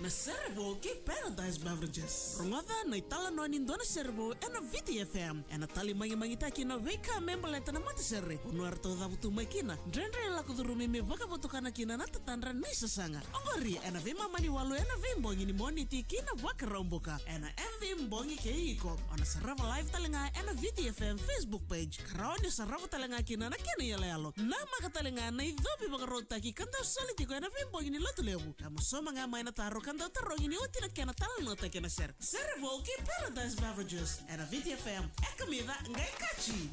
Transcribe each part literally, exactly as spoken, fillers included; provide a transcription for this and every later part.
Na sere vou kei Paradise Beverages. Rogoca na italanoa ni dua na sere vou ena Viti F M. Ena tali magimagitaki na veika me baleta na matasere. Vanua eratou cavutu mai kina. Dredre e lako curumi me vakavotukana kina na tatadra ni sasaga. Oqori ena veimama ni walu ena veibogi ni Moniti ki na Vakaraubuka. Ena M V Bogi kei iko. O na sarava live tale ga ena Viti F M Facebook page. Ka rawa ni sarava tale ga kina na kena iyaloyalo. Namaka tale ga na icovi vakarautaki ka dau soli tiko ena veibogi ni Lotulevu. Ka mosoma ga mai na taro ka dau tarogi ni oti na kena talanoataki ena sere. Sere vou kei Paradise Beverages ena Viti F M. E kamica qai kaci.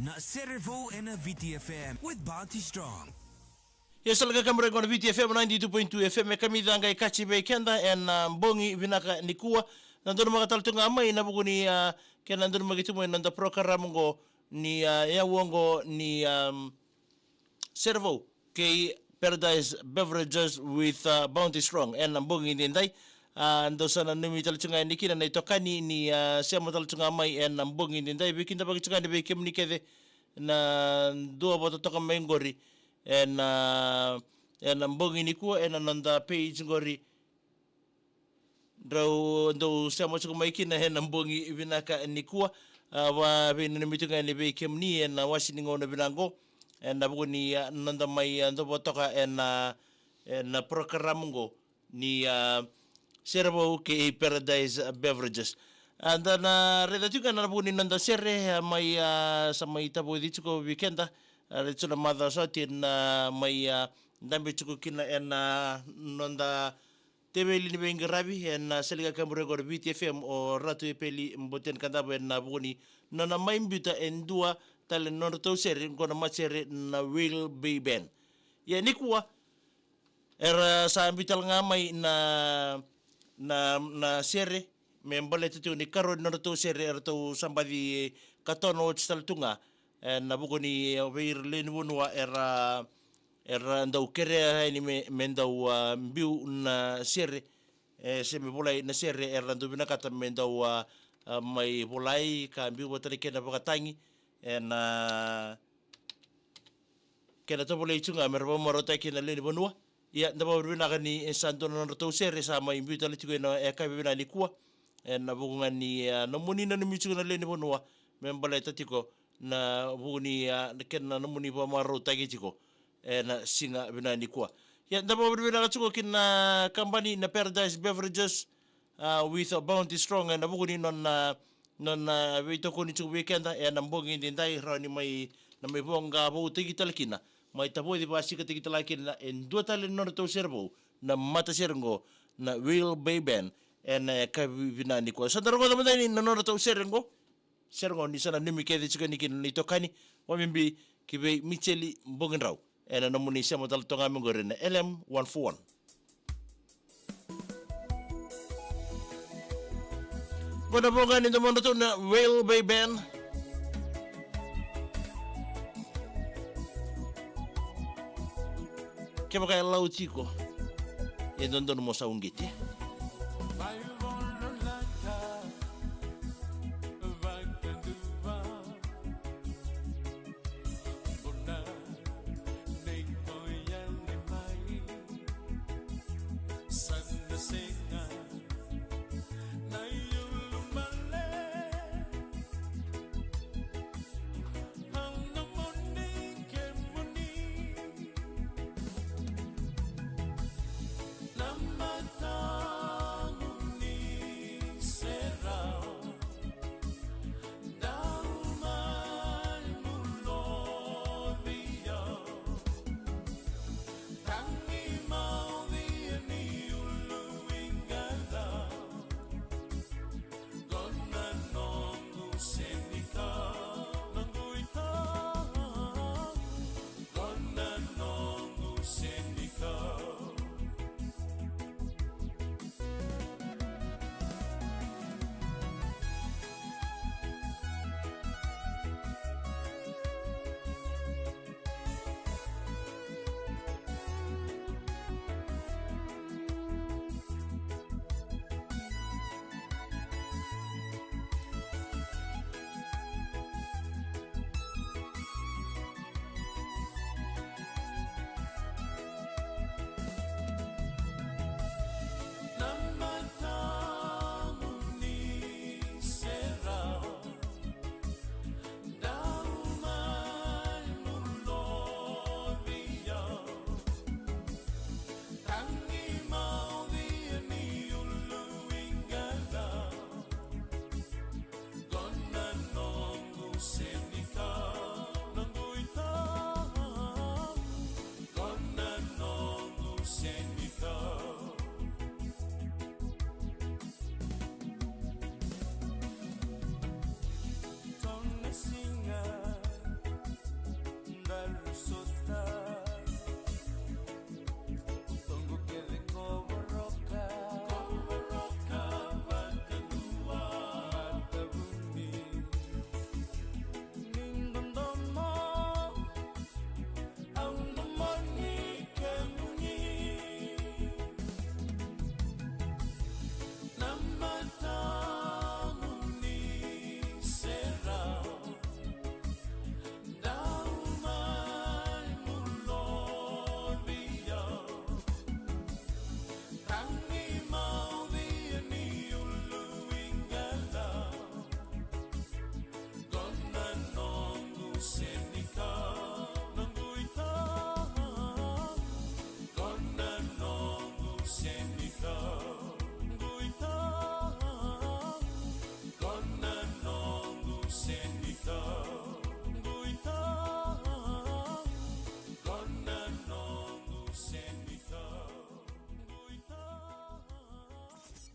Na Sere Vou ena Viti F M with Bounty Strong. Ia sa laka ka mure qo na Viti F M ninety-two point two F M, e kamica qai kaci vei keda ena, ah, bogi vinaka nikua. Na donumaka tale tu ga mai na vuku ni, ah, kena donumaki tu mai na noda porokaramu qo ni, ah, yaua qo ni, ah, Sere Vou kei Paradise Beverages with, ah, Bounty Strong ena bogi edaidai. Ah, dou sa nanumi tale tu ga yani kina na itokani ni, ah, sema tale tu ga mai ena bogi edaidai, veikidavaki tu ga yani vei kemuni kece na dau vakatotoka mai qori ena, ena bogi nikua ena noda page qori. Drau dau sema tiko mai kina ena bogi vinaka nikua. Ah, vakaveinanumi tu ga yani vei kemuni ena iwase ni gauna vinaka qo ena vuku ni, ah, noda mai, ah, dau vakatoka ena, ena porokaramu qo ni, ah, Sere Vou kei Paradise Beverages. A, da na raica tiko ga na vuku ni noda sere, a, mai, a, sa mai tavoci tiko vei keda, a, raica tiko na macawa sa oti na mai, a, dabe tiko kina ena noda teveli ni veiqaravi ena sele ni kakaburaki qo na Viti F M o Ratu Epeli Boten Kadavu ena vuku ni nona mai biuta e dua tale na nodratou sere, qo na matasere na Whale Bay Band. Ia nikua, era sa biu tale ga mai na, na, na sere, me baleta tiko ni karua ni nodratou sere, eratou sa baci katona oti tale tu ga, e, na vuku ni, e, vei ira lewe ni vanua era, era dau kerea yani me, me dau, a, biu na sere, e, se me volai na sere, era dau vinakata me dau, a, a, mai volai ka biu vata na kena vakatagi, ena kena tovolei tu ga me ra vakamarautaki na lewe ni vanua. Ia, da vakavinavinaka ni, e, sa dua na nodratou sere sa mai biu tale tiko ena, e, yakavi vinaka nikua. Ena vuku ga ni, e, nomuni nanumi tiko na lewe ni vanua me baleta tiko na vuku ni, e, na kena nomuni vakamarautaki tiko ena siga vinaka nikua. Ia, da vakavinavinaka tiko ki na kabani na Paradise Beverages, a, with a Bounty Strong, ena vuku ni nona, nona veitokoni tiko vei keda ena bogi edaidai, rawa ni mai, na mai voqa voutaki tale kina, mai tavoci vakasikataki tale kina e dua tale ni nodratou sere vou, na matasere qo na Whale Bay Band, ena yakavi vinaka nikua. Sa da rogoca mada yani na nodratou sere qo. Sere qo ni sa nanumi kece tiko yani kina na itokani, vakabibi ki vei Micheli Bogidrau, ena nomuni sema tale toka ga mai qori na L M one four one. Qo na voqa ni domodratou na Whale Bay Band. Kevaka e lau tiko, e dodonu mo sa uqeti.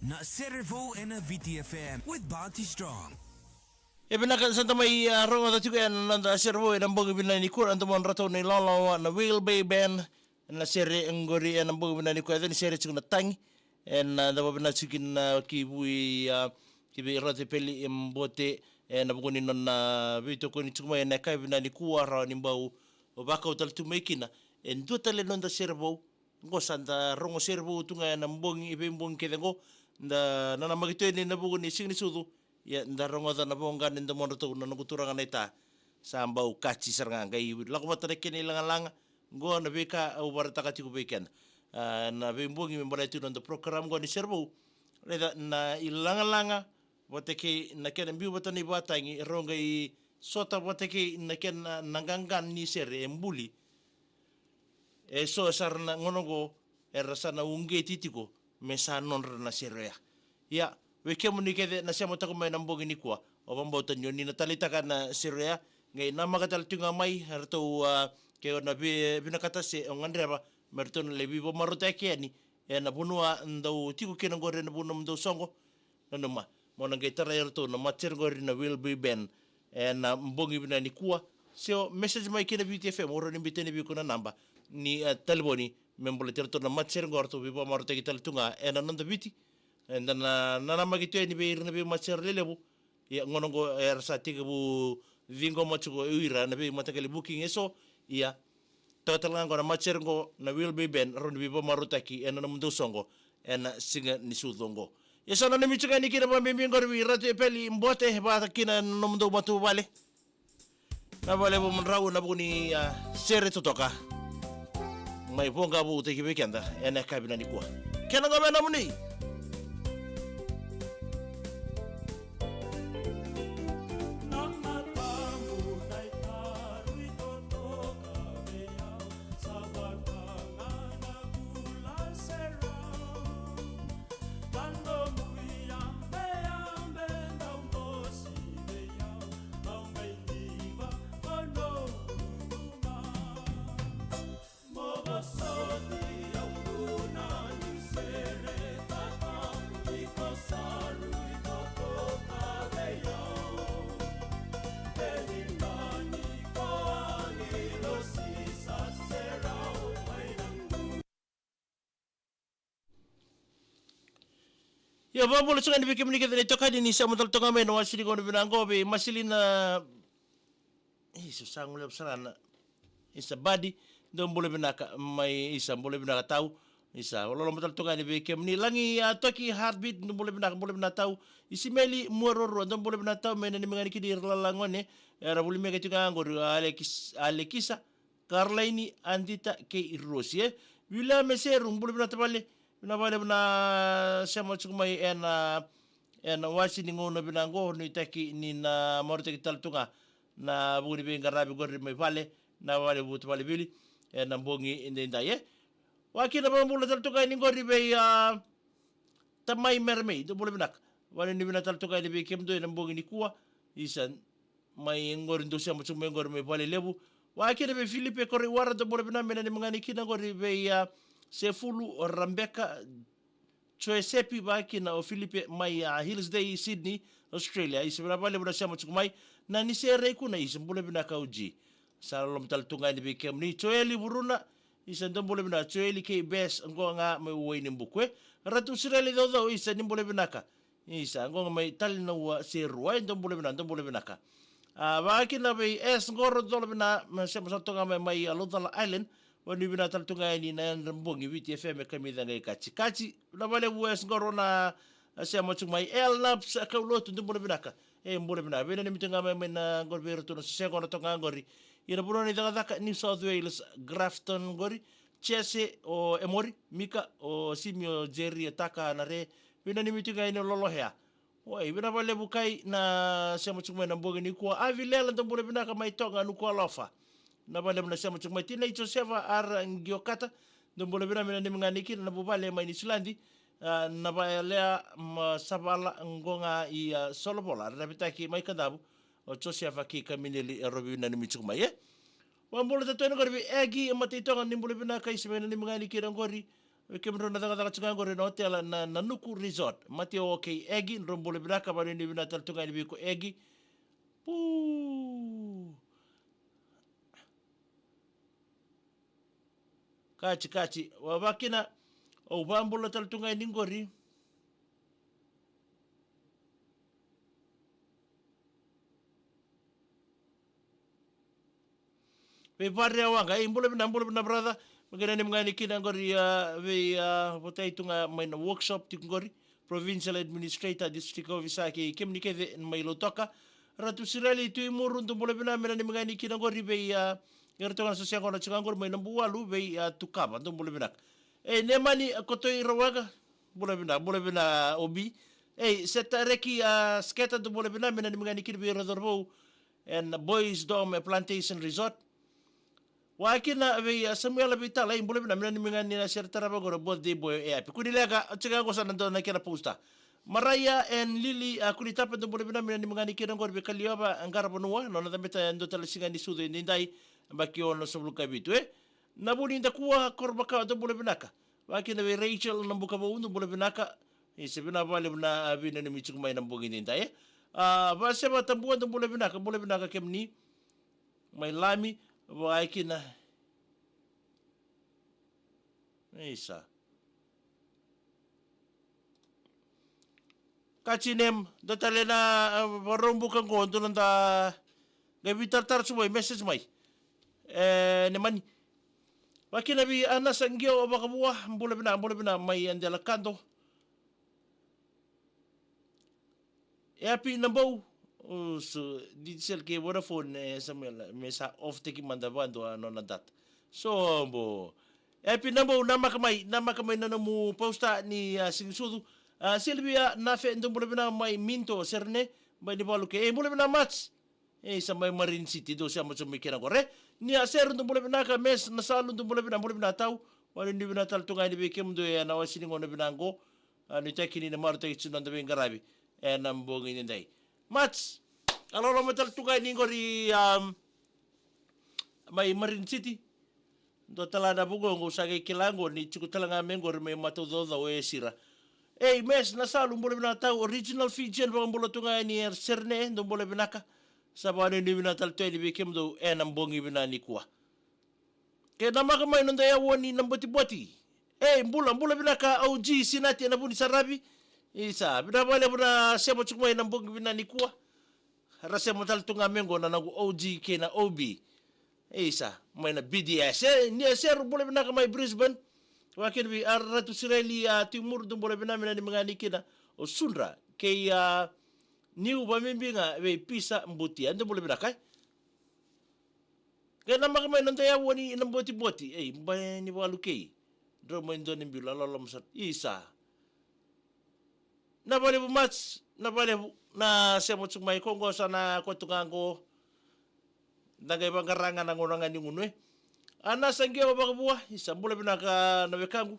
Na Serevou ena V T F M with Bounty Strong. E vinaka, sa da mai, ah, rogoca tiko ena noda Serevou ena bogi vinaka nikua, na domodratou na ilawalawa na Whale Bay Band. Na sere qori ena bogi vinaka nikua, e ni sere tiko na tagi. Ena, ah, da vakavinavinaka tiko kina ki vei, ah, ki vei Ratu Peli Bote, ena vuku ni nona, ah, veitokoni tiko mai ena yakavi vinaka nikua, rawa ni bau vakau tale tu mai kina e dua tale na noda Serevou. Qo sa da rogo Serevou tu ga ena bogi, e veibogi kece qo. Da nanamaki tu yani ena vuku ni Siga ni Sucu. Ia da rogoca na voqa ni domodratou na noqu turaga naita. Sa bau kaci sara ga, qai lako vata na kena ilagalaga. Qo na veika au vakaraitaka tiko vei keda, ah, na veibogi me baleta tu na noda program qo ni Serevou. Raica na ilagalaga vata kei na kena biu vata na ivakatagi, rau qai sota vata kei na kena, na qaqa ni sere e buli. E so sara na gauna qo era sa na uqeti tiko me sa nodra na sere oya. Ia, vei kemuni kece na sema toka mai na bogi nikua, au vakabauta ni o ni na taleitaka na sere oya, qai namaka tale tu ga mai, eratou, ah, ke o na vi-, vinakata se o gadreva me ratou na lai veivakamarautaki yani ena vanua dou tiko kina qori, ena vanua dou soqo. Nanuma, mo na qai tarai iratou na matasere qori na Whale Bay Band ena bogi vinaka nikua. Se o message mai ki na V T F M, au rawa ni biuta yani vei iko na naba ni, eh, talevoni me baleti iratou na matasere qo, ratou veivakamarautaki tale tu ga ena noda Viti. Eda na nanamaki tu yani vei ira na veimatasere lelevu. Ia, gauna qo era sa tekivu ciqoma tiko o ira na veimataqali booking e so. Ia, toka tale ga qo na matasere qo na Whale Bay Band, rawa ni veivakamarautaki ena nomudou soqo ena Siga ni Sucu qo. Ia, sa nanumi tiko yani kina vakabibi qori vei Ratu Epeli Bote, vata kina na nomudou matavuvale. Na vakalevu madrau na vuku ni, ah, sere totoka mai voqa vou tiko vei keda ena yakavi nikua. Kena qo me nomuni. Ia, vakabula tiko yani vei kemuni kece na itokani ni sema tale toka mai na wase ni gauna vinaka qo vei Masilina. Isa, sa guleva sara na. Isa Badi, dou bula vinaka mai, isa bula vinaka tau. Isa, loloma tale toka yani vei kemuni. Lagi, ah, Toki Heartbeat, dou bula vinaka, bula vinaka tau. Isimeli Muarorua, dou bula vinaka tau, me nanumi ga yani kina ira lala gone. Era vuli mai kei tiko ga qori, Alekis-, Alekisa. Karlaini, Adita kei Rosi, e. Viliame Seru, bula vinaka tavale. Vinaka vakalevu na sema tiko mai ena, ena wase ni gauna vinaka qo, nuitaki ni na marautaki tale tu ga na vuku ni veiqaravi qori mai vale, na vale vu tavale Vili, ena bogi edaidai, e. Vakakina vakabula tale tu ga yani qori vei, ah, Tamai Meremei, dou bula vinaka. Vakanuinui vinaka tale toka yani vei kemudou ena bogi nikua. Isa, mai qori dou sema tiko mai qori mai Valelevu. Vakakina vei Filipe Koreiwara, dou bula vinaka, me nanumi ga yani kina qori vei, ah, Sefulu o Rabeka Joesepi, vakakina o Filipe mai, ah, Hillsdale, Sydney, Australia. Isa, vinaka vakalevu na sema tiko mai. Na ni sere i kuna, isa, bula vinaka uji. Sa loloma tale tu ga yani vei kemuni. Joeli Vuruna, isa, dou bula vinaka. Joeli kei Bes, qo ga mai Wainibuku, e. Ratu Sireli Caucau, isa, ni bula vinaka. Isa, qo ga mai Talinaua Serua, e, dou bula vinaka, dou bula vinaka. Ah, vakakina vei S Qoro, dou bula vinaka, me sema sa toka mai, mai, ah, Laucala Island. Vakanuinui vinaka tale tu ga yani na yadra bogi Viti F M e kamica qai kaci. Kaci, vinaka vakalevu S Qoro na, ah, sema tiko mai. El Naps, ah, Kaulotu, dou bula vinaka. E, bula vinaka. Veinanumi tu ga mai, mai na qori vei iratou na se qo na toka qori. Ina vanua ni cakacaka, New South Wales, Grafton qori. Jese o Emori, Mika, o Simi, o Jerry, o Taka, na Re. Veinanumi tu ga yani o Lolohea. Oi, vinaka vakalevu kai na sema tiko mai na bogi nikua. Avi Lela, dou bula vinaka mai Toga, Nuku'alofa. Vinaka vakalevu na sema tiko mai. Tinai Josefa Ar Giokata, dou bula vinaka, me nanumi ga yani kina na vuvale mai Niusiladi. Ah, na vale ya mai Savala, qo ga i, ah, Solovola, Ravitaki mai Kadavu. O Josefa kei Kamineli, e, rau veinanumi tiko mai, e. Vakabula tale tu yani qori vei Egi Mataitoga, ni bula vinaka, isa, me nanumi ga yani kina qori. Vei kemudrau na cakacaka tiko ga qori na hotela na Nanuku Resort. Mateo kei Egi, drau bula vinaka, vakanuinui vinaka tale tu ga yani vei iko Egi. Pu. Kati, kati. Wa vakina, au vabula tale tu ga yani qori. Vei Vare Awaqa, ei, bula vinaka, bula vinaka brother. Vakanuinui ga yani kina qori, a, vei, a, votai tu ga mai na workshop tiko qori. Provincial Administrator, District Officer kei kemuni kece mai Lautoka. Ratu Sireli Tuimuru, dou bula vinaka, me nanumi ga yani kina qori vei, a, ira toka na sosea qo na tiko qori mai Nabuwalu vei, a, Tukava, dou bula vinaka. Ei, Nemani, a, Kotoi Rawaqa, bula vinaka, bula vinaka Obi. Ei, Setareki, a, Sketa, dou bula vinaka, me nanumi ga yani kina vei ira cauravou. Ena Boys Dorm e Plantation Resort. Wa kina vei, a, Samuela Vitala, ei, bula vinaka, me nanumi ga ni na sere tarava qori birthday boy e Api. Kuni leqa, a, tiko qo sa na dua na kena poster. Maraia and Lily, a, Kunitapa, dou bula vinaka, me nanumi ga ni kina qori vei Kaliova, a, Qaravanua, nona cabeta e dua tale siga ni sucu edaidai, baki ono savulu ka vitu, e. Na Vuni Dakua, Korovakawa, dou bula vinaka. Vakina vei Rachel Nabukavou, dou bula vinaka. Isa, vinaka vakalevu na, a, veinanumi tiko mai na bogi edaidai, e. A, Vaseva Tabua, dou bula vinaka, bula vinaka kemuni. Mai Lami, vakakina. Isa. Kati Nem, dua tale na, a, Vakaraubuka qo, dua na da qai veitaratara tu mai, message mai. E, Nemani. Vakina vei Anasa Qio Vakavua, bula vinaka, bula vinaka mai Adelakado. E Api Nabou, o, so, Digicel kei Vodafone, e, Samuel, me sa off taki mada vakadua nona data. Sobo. E Api Nabou, namaka mai, namaka mai na nomu poster ni, a, siga ni sucu. A, Silvia Nafe, dou bula vinaka mai Minto, Serene, mai Naivalu kei, e, bula vinaka Mats. E, sa mai Marine City, dou sema tu mai kina qore. Ni a Seru, dou bula vinaka, Mes Nasalu, dou bula vinaka, bula vinaka tau. Vakanuinui vinaka tale tu ga yani vei kemudou ena iwase ni gauna vinaka qo. A, nuitaki ni na marautaki tu na noda veiqaravi ena bogi edaidai. Mats, a, loloma tale tu ga yani qori, a, mai Marine City. Dua tale na vuku qo au sa qai kila qo ni tiko tale ga mai qori mai Mataucaucau e Sira. Ei, Mes Nasalu, bula vinaka tau, Original Fijian, vakabula tu ga yani e Serene, dou bula vinaka. Sa vakanuinui vinaka tale tu yani vei kemudou ena bogi vinaka nikua. Ke namaka mai noda yawa ni Nabotiboti. Ei, bula, bula vinaka O G Sinati ena Vunisaravi. Isa, vinaka vakalevu na sema tiko mai na bogi vinaka nikua. Ra sema tale tu ga mai qo na noqu O G kei na O B. Isa, mai na B D S. E, ni a Seru, bula vinaka mai Brisbane. Vakina vei Ratu Sireli, a, Tuimuru, dou bula vinaka, me nanumi ga yani kina o Sudra kei, a, Niu, vakabibi ga vei Pisa Butia, dou bula vinaka, e. Ke namaka mai noda yawa ni Nabotiboti, ei, bai ni valu kei. Drau mai dua ni bilo, a, loloma sara. Isa. Vinaka vakalevu Mats, vinaka vakalevu na sema tiko mai, ko qo sa na koto ga qo. Da qai vaqara ga na gauna ga ni gunu, e. Anasa Qio Vakavua, isa, bula vinaka na wekaqu.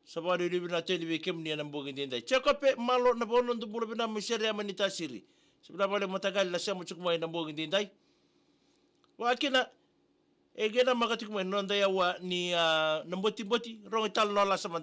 Sa vakanuinui vinaka tu yani vei kemuni ena bogi edaidai. Jekope Malo Navono, dou bula vinaka mai Serea mai Naitasiri. Sa vinaka vakalevu mataqali na sema tiko mai na bogi edaidai. Vakina, e, ke namaka tiko mai noda yawa ni, a, Nabotiboti, rogo tale na lasa mada.